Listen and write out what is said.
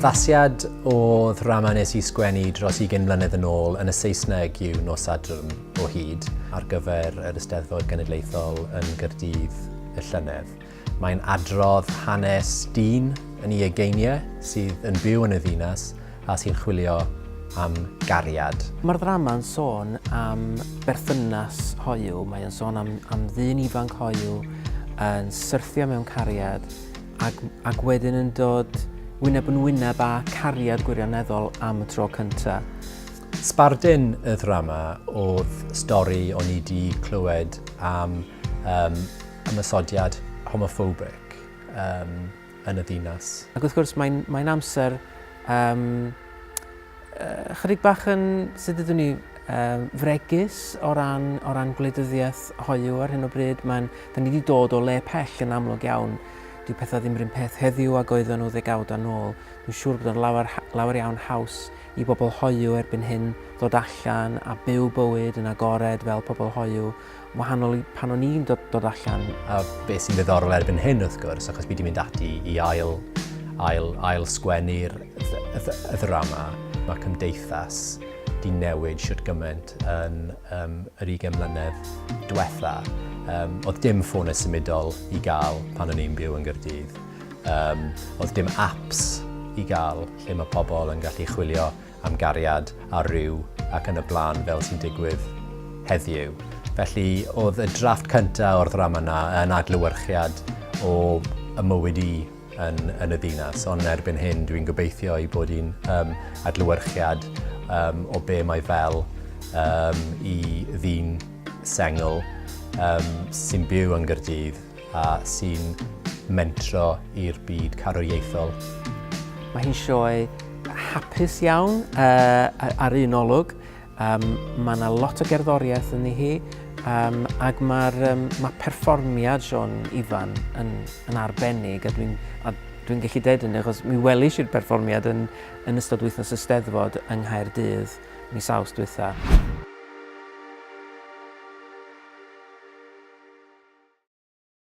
Addasiad o ddrama nes i sgwennu dros 20 mlynedd yn ôl yn y Saesneg yw Nos Sadwrn o hyd ar gyfer yr Eisteddfod Genedlaethol yn Gaerdydd y llynedd. Mae'n adrodd hanes dyn yn ei ugeiniau sydd yn byw yn y ddinas a sy'n chwilio am gariad. Mae'r ddrama'n sôn am berthynas hoyw, mae o'n sôn am, am ddyn ifanc hoyw yn syrthio mewn cariad ac, ac wedyn yn dod wyneb yn wyneb â cariad gwirioneddol am y tro cyntaf. Sbardun y ddrama oedd stori o'n i 'di clywed am um, ymosodiad homophobic um, yn y ddinas. Ac wrth gwrs mae'n mae amser um, chydig bach yn, sut ydyn ni, um, fregus o ran, o ran gwleidyddiaeth hoyw ar hyn o bryd. Mae'n, da ni wedi dod o le pell yn amlwg iawn. Dyw pethau ddim yr un peth heddiw ag oedden nhw ddegawd yn ôl. Dwi'n siŵr bod o'n lawer, lawer iawn haws i bobl hoyw erbyn hyn ddod allan a byw bywyd yn agored fel pobl hoyw wahanol i pan o'n i'n dod, dod allan. A beth sy'n ddiddorol erbyn hyn, wrth gwrs, achos fi wedi mynd ati i ail, ail, ail sgwennu'r y ddrama, mae cymdeithas di newid shwt gymaint yn um, yr 20 mlynedd diwetha. Um, oedd dim ffonau symudol i gael pan o'n i'n byw yn Gyrdydd. Um, oedd dim apps i gael lle mae pobl yn gallu chwilio am gariad a rhyw ac yn y blaen fel sy'n digwydd heddiw. Felly oedd y drafft cyntaf o'r ddrama yna yn adlewyrchiad o y mywyd i yn, yn y ddinas, ond erbyn hyn dwi'n gobeithio ei bod hi'n um, adlewyrchiad um, o be mae fel um, i ddyn sengl um, sy'n byw yng Nghaerdydd a sy'n mentro i'r byd carwriaethol. Mae hi'n sioe hapus iawn uh, ar un olwg. Um, mae yna lot o gerddoriaeth yn hi, um, ac mae'r um, mae perfformiad Siôn Ifan yn, yn arbennig, a dwi'n a dwi'n gallu deud hynny achos mi welis i'r perfformiad yn, yn ystod wythnos y Steddfod yng Nghaerdydd mis Awst dwytha.